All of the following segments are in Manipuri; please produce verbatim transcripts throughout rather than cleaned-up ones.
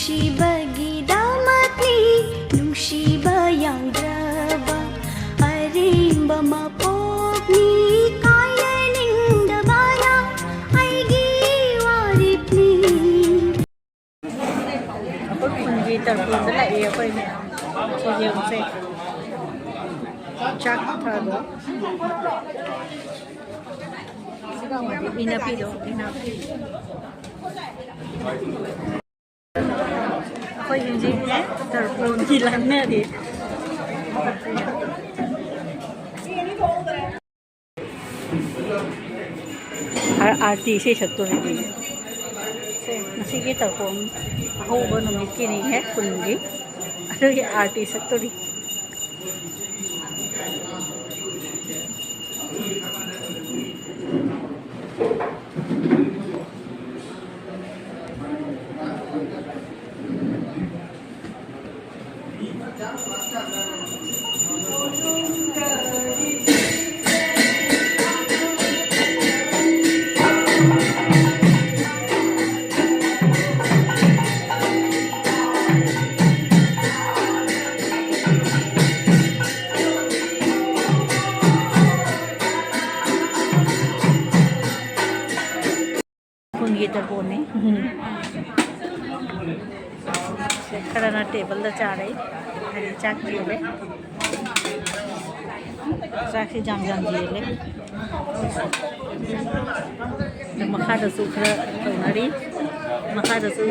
ꯅꯨꯡꯁꯤꯕꯒꯤꯗꯃꯛꯅꯤ, ꯅꯨꯡꯁꯤꯕ ꯌꯥꯎꯗ꯭ꯔꯕ ꯑꯔꯦꯝꯕ ꯃꯄꯣꯛꯅꯤ, ꯀꯥꯏꯅ ꯅꯤꯡꯗꯕꯅ ꯑꯩꯒꯤ ꯋꯥꯔꯦꯞꯅꯤ꯫ ꯑꯩꯈꯣꯏ ꯈꯨꯟꯒꯤ ꯇꯔꯄꯣꯟꯗ ꯂꯥꯛꯏ ꯑꯩꯈꯣꯏ ꯃꯌꯥꯝ꯫ ꯁꯤ ꯌꯦꯡꯉꯨꯁꯦ꯫ ꯆꯥꯛ ꯊꯥꯗꯣ꯫ ꯏꯅꯥꯄꯤꯗꯣ, ꯏꯅꯥꯄꯤ꯫ ꯑꯩꯈꯣꯏ ꯍꯧꯖꯤꯛ ꯇꯔꯄꯣꯟꯒꯤ ꯂꯥꯡꯅꯔꯤ꯫ ꯑꯥꯔ-, ꯑꯥꯔꯇꯤ ꯏꯁꯩ ꯁꯛꯇꯣꯔꯤꯅꯤ꯫ ꯉꯁꯤꯒꯤ ꯇꯔꯄꯣꯟ ꯑꯍꯧꯕ ꯅꯨꯃꯤꯠꯀꯤꯅꯤ ꯍꯦꯛ ꯀꯨꯟꯒꯤ꯫ ꯑꯗꯨꯒꯤ ꯑꯥꯔꯇꯤ ꯁꯛꯇꯣꯔꯤ꯫ ꯈꯨꯟꯒꯤ ꯇꯔꯄꯣꯟꯅꯤ꯫ ꯈꯔꯅ ꯇꯦꯕꯜꯗ ꯆꯥꯔꯦ, ꯍꯥꯏꯗꯤ ꯆꯥꯛ ꯌꯦꯜꯂꯦ꯫ ꯆꯥꯛꯁꯤ ꯌꯥꯝ ꯌꯥꯝ ꯌꯦꯜꯂꯦ꯫ ꯑꯗꯨ ꯃꯈꯥꯗꯁꯨ ꯈꯔ ꯇꯧꯅꯔꯤ꯫ ꯃꯈꯥꯗꯁꯨ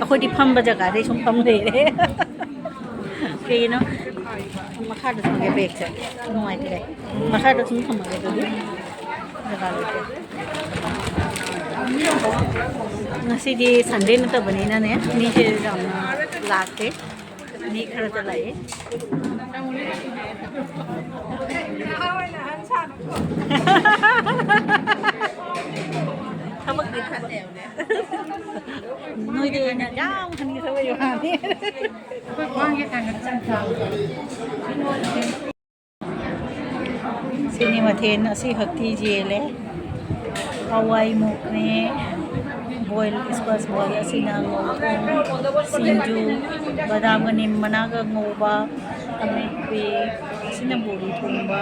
ꯑꯩꯈꯣꯏꯗꯤ ꯐꯝꯕ ꯖꯒꯥꯗꯩ ꯁꯨꯝ ꯐꯝ ꯂꯩꯔꯦ꯫ ꯀꯩꯒꯤꯅꯣ? ꯃꯈꯥꯗ ꯊꯝꯒꯦ ꯕꯦꯒꯁꯦ꯫ ꯅꯨꯡꯉꯥꯏꯇ꯭ꯔꯦ꯫ ꯃꯈꯥꯗ ꯁꯨꯝ ꯊꯝꯃꯒꯦ ꯑꯗꯨꯗꯤ꯫ ꯖꯒꯥ ꯂꯩꯇꯦ꯫ ꯉꯁꯤꯗꯤ ꯁꯟꯗꯦ ꯅꯠꯇꯕꯅꯤꯅꯅꯦ, ꯃꯤꯁꯦ ꯌꯥꯝꯅ ꯂꯥꯛꯇꯦ꯫ ꯃꯤ ꯈꯔꯗ ꯂꯥꯛꯑꯦ꯫ ꯊꯕꯛꯇꯤ ꯈꯔ ꯅꯣꯏꯗꯤ ꯑꯩꯅ ꯌꯥꯝ ꯍꯟꯒꯗꯕ ꯌꯥꯅꯤ꯫ ꯁꯤꯅꯤ ꯃꯊꯦꯜ ꯑꯁꯤ ꯈꯛꯇꯤ ꯌꯦꯜꯂꯦ꯫ ꯍꯋꯥꯏ ꯃꯨꯛꯅꯦ, ꯕꯣꯏꯜ, ꯏꯁꯀ꯭ꯋꯥꯁ ꯕꯣꯏꯜ ꯑꯁꯤꯅ ꯉꯧꯕ, ꯁꯤꯡꯖꯨ, ꯕꯗꯥꯝꯒ ꯅꯤꯝ ꯃꯅꯥꯒ ꯉꯧꯕ, ꯑꯃꯦꯠꯄꯤ, ꯑꯁꯤꯅ ꯕꯣꯔꯤ ꯊꯣꯡꯕ,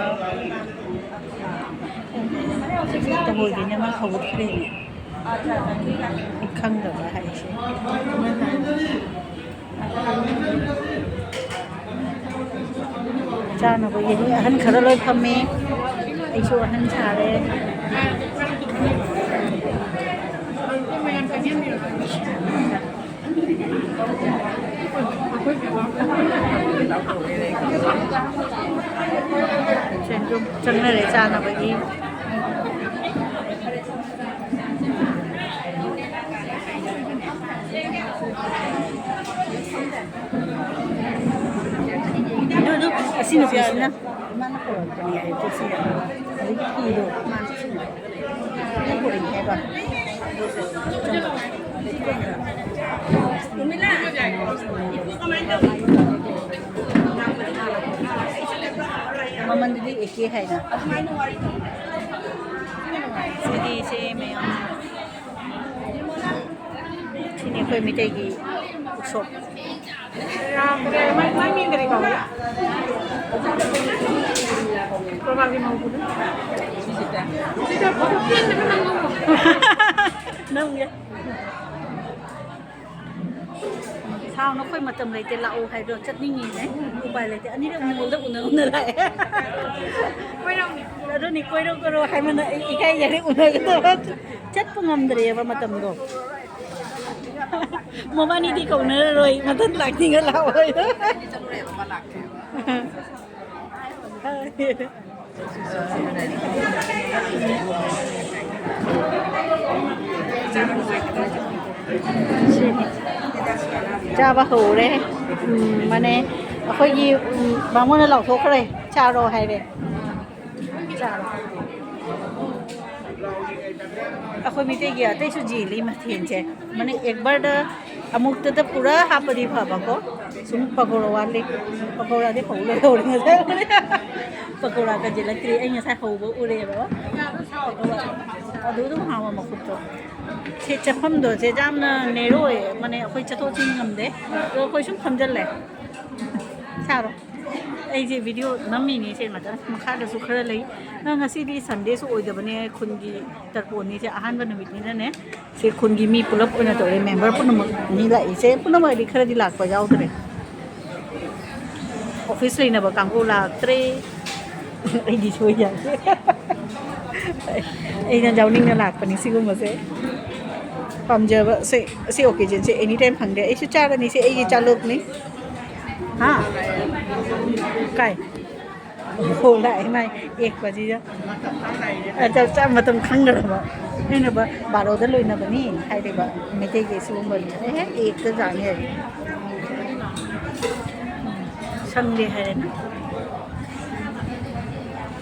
ꯇꯧꯍꯣꯏꯕꯤꯅ ꯃꯥ ꯍꯧꯒꯠꯈ꯭ꯔꯦꯅꯦ꯫ ꯑꯩ ꯈꯪꯗꯕ ꯍꯥꯏꯁꯦ꯫ ꯆꯥꯅꯕ ꯌꯦꯡꯉꯤ꯫ ꯑꯍꯟ ꯈꯔ ꯂꯣꯏ ꯐꯝꯃꯤ꯫ ꯑꯩꯁꯨ ꯑꯍꯟ ꯁꯥꯔꯦ꯫ ꯁꯦꯟꯗ꯭ꯔꯨꯝ ꯆꯪꯅꯔꯦ ꯆꯥꯅꯕꯒꯤ꯫ ꯑꯗꯨ, ꯑꯗꯨ, ꯑꯁꯤ ꯅꯨꯄꯤꯁꯤꯅ ꯏꯃꯥꯅ ꯄꯨꯔꯛꯄꯅꯦ ꯍꯥꯏ, ꯄꯣꯠꯁꯤ ꯌꯥꯝ꯫ ꯑꯗꯒꯤ ꯐꯤꯗꯣ ꯃꯥꯅ ꯁꯤꯅ ꯄꯨꯔꯛꯏ ꯍꯥꯏꯕ꯫ ꯑꯗꯨꯁꯨ ꯃꯃꯟꯗꯨꯗꯤ ꯑꯦ ꯀꯦ ꯍꯥꯏꯅ꯫ ꯁꯤꯗꯤ ꯏꯆꯦ ꯃꯌꯥꯝ꯫ ꯁꯤꯅꯤ ꯑꯩꯈꯣꯏ ꯃꯤꯇꯩꯒꯤ ꯎꯁꯣꯞ꯫ ꯌꯥꯝꯗ꯭ꯔꯦ꯫ ꯃꯥꯏ, ꯃꯥꯏ ꯃꯤꯡ ꯀꯔꯤ ꯀꯧꯏ? ꯄ꯭ꯔꯣꯒꯥꯝꯒꯤ ꯃꯧꯗꯨꯅ? ꯁꯤꯗ ꯐꯣꯇꯣ ꯄꯦꯟꯗꯕ ꯅꯪ꯫ ꯅꯪꯒꯤ꯫ ꯁꯥꯎ, ꯅꯈꯣꯏ ꯃꯇꯝ ꯂꯩꯇꯦ, ꯂꯥꯛꯑꯣ ꯍꯥꯏꯕꯗꯣ ꯆꯠꯅꯤꯡꯉꯤꯅꯦ꯫ ꯎꯄꯥꯏ ꯂꯩꯇꯦ꯫ ꯑꯅꯤꯔꯛ ꯃꯣꯜꯗ ꯎꯅ ꯎꯅ ꯂꯥꯛꯑꯦ꯫ ꯀꯣꯏꯔꯛꯎꯅꯦ꯫ ꯑꯗꯨꯅꯤ, ꯀꯣꯏꯔꯛꯎ, ꯀꯣꯏꯔꯛꯎ ꯍꯥꯏꯃꯟꯅ ꯑꯩ ꯏꯀꯥꯏꯖꯔꯦ ꯎꯅꯒꯗꯕ꯫ ꯆꯠꯄ ꯉꯝꯗ꯭ꯔꯦꯕ ꯃꯇꯝꯗꯣ꯫ ꯃꯕꯥꯅꯤꯗꯤ ꯀꯧꯅꯔꯔꯣꯏ, ꯃꯊꯟ ꯂꯥꯛꯅꯤꯡꯉ ꯂꯥꯛꯑꯣꯏ꯫ ꯑꯩꯗꯤ ꯆꯠꯂꯨꯔꯦꯕ, ꯃꯥ ꯂꯥꯛꯇꯦꯕ꯫ ꯆꯥꯕ ꯍꯧꯔꯦ꯫ ꯎꯝ, ꯃꯥꯅꯦ, ꯑꯩꯈꯣꯏꯒꯤ, ꯎꯝ, ꯕꯥꯃꯣꯟꯅ ꯂꯥꯎꯊꯣꯛꯈ꯭ꯔꯦ, "ꯆꯥꯔꯣ" ꯍꯥꯏꯔꯦ꯫ ꯆꯥꯔꯣ꯫ ꯑꯩꯈꯣꯏ ꯃꯤꯇꯩꯒꯤ ꯑꯇꯩꯁꯨ ꯖꯦꯜꯂꯤ ꯃꯊꯦꯜꯁꯦ꯫ ꯃꯥꯅꯦ, ꯑꯦꯛꯕꯔꯗ ꯑꯃꯨꯛꯇꯗ ꯄꯨꯔꯥ ꯍꯥꯞꯄꯗꯤ ꯐꯕꯀꯣ꯫ ꯁꯨꯝ ꯄꯀꯧꯔꯥ ꯋꯥꯠꯂꯤ꯫ ꯄꯀꯧꯔꯥꯗꯤ ꯍꯧ ꯂꯣꯏꯍꯧꯔꯦ ꯉꯁꯥꯏ꯫ ꯄꯀꯧꯔꯥ ꯀꯟꯁꯤꯜꯂꯛꯇ꯭ꯔꯤ꯫ ꯑꯩ ꯉꯁꯥꯏ ꯍꯧꯕ ꯎꯔꯦꯕ꯫ ꯑꯗꯨ ꯑꯗꯨꯝ ꯍꯥꯎꯕ ꯃꯈꯨꯠꯇꯣ꯫ ꯁꯤ ꯆꯠꯐꯝꯗꯣ ꯁꯦ ꯌꯥꯝꯅ ꯅꯦꯔꯣ ꯑꯣꯏꯌꯦ, ꯃꯅꯦ ꯑꯩꯈꯣꯏ ꯆꯠꯊꯣꯛ ꯆꯠꯁꯤꯟ ꯉꯝꯗꯦ꯫ ꯑꯗꯣ ꯑꯩꯈꯣꯏ ꯁꯨꯝ ꯐꯝꯖꯜꯂꯦ꯫ ꯁꯥꯔꯣ꯫ ꯑꯩꯁꯦ ꯚꯤꯗꯤꯑꯣ ꯅꯝꯃꯤꯅꯤ ꯁꯦ ꯉꯥꯛꯇꯪ꯫ ꯃꯈꯥꯗꯁꯨ ꯈꯔ ꯂꯩ꯫ ꯑ, ꯉꯁꯤꯗꯤ ꯁꯟꯗꯦꯁꯨ ꯑꯣꯏꯗꯕꯅꯦ, ꯈꯨꯟꯒꯤ ꯇꯔꯄꯣꯟꯅꯤꯁꯦ ꯑꯍꯥꯟꯕ ꯅꯨꯃꯤꯠꯅꯤꯅꯅꯦ꯫ ꯁꯤ ꯈꯨꯟꯒꯤ ꯃꯤ ꯄꯨꯂꯞ ꯑꯣꯏꯅ ꯇꯧꯔꯦ, ꯃꯦꯝꯕꯔ ꯄꯨꯝꯅꯃꯛ ꯃꯤ ꯂꯥꯛꯏꯁꯦ, ꯄꯨꯝꯅꯃꯛ ꯍꯥꯏꯗꯤ ꯈꯔꯗꯤ ꯂꯥꯛꯄ ꯌꯥꯎꯗ꯭ꯔꯦ꯫ ꯑꯣꯐꯤꯁ ꯂꯩꯅꯕ ꯀꯥꯡꯕꯨ ꯂꯥꯛꯇ꯭ꯔꯦ꯫ ꯑꯩꯗꯤ ꯁꯣꯏ ꯌꯥꯗꯦ꯫ ꯑꯩꯅ ꯌꯥꯎꯅꯤꯡꯅ ꯂꯥꯛꯄꯅꯤ ꯁꯤꯒꯨꯝꯕꯁꯦ꯫ ꯄꯥꯝꯖꯕ ꯁꯦ, ꯁꯤ ꯑꯣꯀꯦꯖꯟꯁꯦ ꯑꯦꯅꯤ ꯇꯥꯏꯝ ꯐꯪꯗꯦ꯫ ꯑꯩꯁꯨ ꯆꯥꯔꯅꯤ, ꯁꯤ ꯑꯩꯒꯤ ꯆꯥꯂꯣꯛꯅꯤ꯫ ꯍꯥ? ꯀꯥꯏ? ꯍꯣ, ꯂꯥꯛꯑꯦ ꯃꯥꯏ ꯑꯦꯛꯄꯁꯤꯗ꯫ ꯑ, ꯆꯞ ꯆꯥ ꯃꯇꯝ ꯈꯪꯗ꯭ꯔꯕ꯫ ꯑꯩꯅ ꯕꯥꯔꯣꯗ ꯂꯣꯏꯅꯕꯅꯤ ꯍꯥꯏꯔꯦꯕ꯫ ꯃꯩꯇꯩꯒꯤ ꯁꯤꯒꯨꯝꯕ ꯑꯦ, ꯍꯦꯛ ꯑꯦꯛꯇ ꯆꯥꯅꯤ ꯍꯥꯏꯔꯦ꯫ ꯁꯪꯗꯦ ꯍꯥꯏꯔꯦꯅ꯫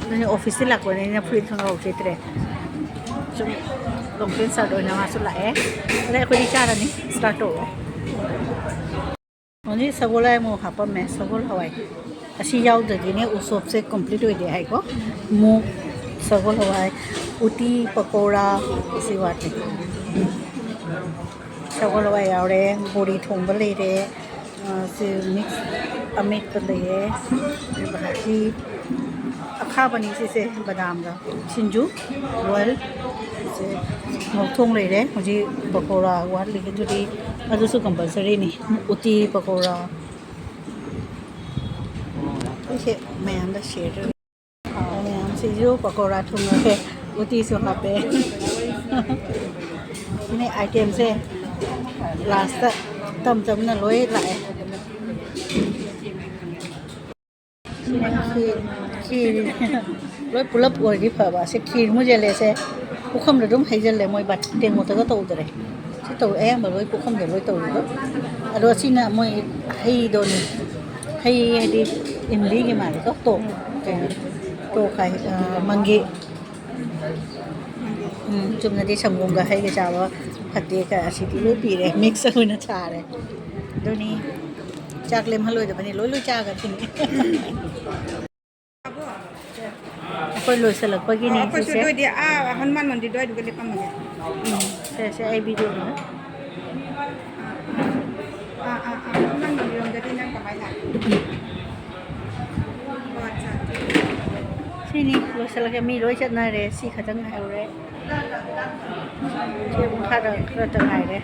ꯑꯗꯨꯅ ꯑꯣꯐꯤꯁꯇ ꯂꯥꯛꯄꯅꯤꯅ ꯐꯨꯔꯤꯠ ꯈꯪꯒ꯭ꯔꯥꯎ ꯁꯦꯠꯇ꯭ꯔꯦ꯫ ꯁꯨꯝ ꯂꯣꯡ ꯄꯦꯟ ꯁꯥꯔꯠ ꯑꯣꯏꯅ ꯃꯥꯁꯨ ꯂꯥꯛꯑꯦ꯫ ꯑꯗꯩ ꯑꯩꯈꯣꯏꯗꯤ ꯆꯥꯔꯅꯤ꯫ ꯁ꯭ꯇꯥꯔꯠ ꯇꯧꯔꯣ꯫ ꯍꯧꯖꯤꯛ ꯁꯒꯣꯜ ꯍꯋꯥꯏ ꯑꯃꯨꯛ ꯍꯥꯞꯄꯝꯃꯦ꯫ ꯁꯒꯣꯜ ꯍꯋꯥꯏ ꯑꯁꯤ ꯌꯥꯎꯗ꯭ꯔꯗꯤꯅꯦ ꯎꯁꯣꯞꯁꯦ ꯀꯝꯄ꯭ꯂꯤꯠ ꯑꯣꯏꯗꯦ ꯍꯥꯏꯀꯣ꯫ ꯃꯨꯛ, ꯁꯒꯣꯜ ꯍꯋꯥꯏ, ꯎꯇꯤ, ꯄꯀꯧꯔꯥ, ꯑꯁꯤ ꯋꯥꯠꯂꯤ꯫ ꯁꯒꯣꯜ ꯍꯋꯥꯏ ꯌꯥꯎꯔꯦ, ꯕꯣꯔꯤ ꯊꯣꯡꯕ ꯂꯩꯔꯦ, ꯑ, ꯁꯤ ꯃꯤꯛꯁ ꯑꯃꯦꯠꯄ ꯂꯩꯔꯦ, ꯑꯗꯨꯒ ꯍꯩ ꯑꯈꯥꯕꯅꯤ ꯁꯤꯁꯦ, ꯕꯗꯥꯝꯒ꯫ ꯁꯤꯡꯖꯨ, ꯕꯣꯏꯜ, ꯁꯦ, ꯉꯧꯊꯣꯡ ꯂꯩꯔꯦ꯫ ꯍꯧꯖꯤꯛ ꯄꯀꯧꯔꯥ ꯋꯥꯠꯂꯤ, ꯑꯗꯨꯗꯤ ꯑꯗꯨꯁꯨ ꯀꯝꯄꯜꯁꯔꯤꯅꯤ꯫ ꯎꯇꯤ, ꯄꯀꯧꯔꯥ, ꯑꯩꯁꯦ ꯃꯌꯥꯝꯗ ꯁꯤꯌꯔ ꯇꯧꯔꯦ꯫ ꯃꯌꯥꯝꯁꯤꯁꯨ ꯄꯀꯧꯔꯥ ꯊꯨꯡꯉꯒꯦ, ꯎꯇꯤꯁꯨ ꯍꯥꯞꯄꯦ꯫ ꯁꯤꯅꯤ ꯑꯥꯏꯇꯦꯝꯁꯦ, ꯂꯥꯁꯇ ꯇꯞ ꯇꯞꯅ ꯂꯣꯏ ꯂꯥꯛꯑꯦ꯫ ꯈꯤꯔ, ꯈꯤꯔ, ꯂꯣꯏ ꯄꯨꯂꯞ ꯑꯣꯏꯔꯗꯤ ꯐꯕ꯫ ꯁꯤ ꯈꯤꯔ ꯃꯨꯖꯜꯂꯦꯁꯦ ꯄꯨꯈꯝꯗ ꯑꯗꯨꯝ ꯍꯩꯖꯜꯂꯦ, ꯃꯣꯏ ꯕꯥꯇꯤ ꯇꯦꯡꯀꯣꯠꯇꯒ ꯇꯧꯗꯔꯦ꯫ ꯁꯤ ꯇꯧ, ꯑꯌꯥꯝꯕ ꯂꯣꯏ ꯄꯨꯈꯝꯗ ꯂꯣꯏ ꯇꯧꯔꯦꯗꯣ꯫ ꯑꯗꯣ ꯁꯤꯅ ꯃꯣꯏ ꯍꯩꯗꯣꯅꯤ꯫ ꯍꯩ ꯍꯥꯏꯗꯤ ꯏꯝꯂꯤꯒꯤ ꯃꯥꯜꯂꯦꯀꯣ꯫ ꯇꯣꯛ, ꯀꯩꯅꯣ, ꯇꯣꯛ ꯍꯥꯏ, ꯑ, ꯃꯪꯒꯦ꯫ ꯎꯝ, ꯆꯨꯝꯅꯗꯤ ꯁꯪꯒꯣꯝꯒ ꯍꯩꯒ ꯆꯥꯕ ꯐꯠꯇꯦ ꯀ-, ꯑꯁꯤꯗꯤ ꯂꯣꯏ ꯄꯤꯔꯦ, ꯃꯤꯛꯁ ꯑꯣꯏꯅ ꯆꯥꯔꯦ꯫ ꯑꯗꯨꯅꯤ, ꯆꯥꯛ ꯂꯦꯝꯍꯜꯂꯣꯏꯗꯕꯅꯤ, ꯂꯣꯏ ꯂꯣꯏ ꯆꯥꯒꯗꯕꯅꯤ꯫ ꯑꯩꯈꯣꯏ ꯂꯣꯏꯁꯤꯜꯂꯛꯄꯒꯤꯅꯤ ꯑꯩꯈꯣꯏꯁꯨ ꯁꯤꯁꯦ꯫ ꯑꯗꯨ ꯑꯣꯏꯗꯤ ꯑꯥ ꯍꯅꯨꯃꯥꯟ ꯃꯟꯗꯤꯔ ꯑꯗꯨꯋꯥꯏꯗꯨꯒ ꯂꯦꯞꯄꯝꯃꯒꯦ꯫ ꯎꯝ, ꯁꯦ ꯁꯦ ꯑꯩ ꯚꯤꯗꯤꯑꯣꯗꯣ ꯑꯥ ꯑꯥ ꯑꯥ, ꯍꯅꯨꯃꯥꯟ ꯃꯟꯗꯤꯔ ꯂꯣꯝꯗꯗꯤ ꯅꯪ ꯀꯃꯥꯏꯅ? ꯑꯣ, ꯑꯠꯆꯥ꯫ ꯁꯤꯅꯤ ꯂꯣꯏꯁꯤꯜꯂꯒꯦ꯫ ꯃꯤ ꯂꯣꯏ ꯆꯠꯅꯔꯦ, ꯁꯤ ꯈꯛꯇꯪ ꯉꯥꯏꯍꯧꯔꯦ꯫ ꯁꯤ ꯃꯈꯥꯗ ꯈꯔꯇ ꯉꯥꯏꯔꯦ꯫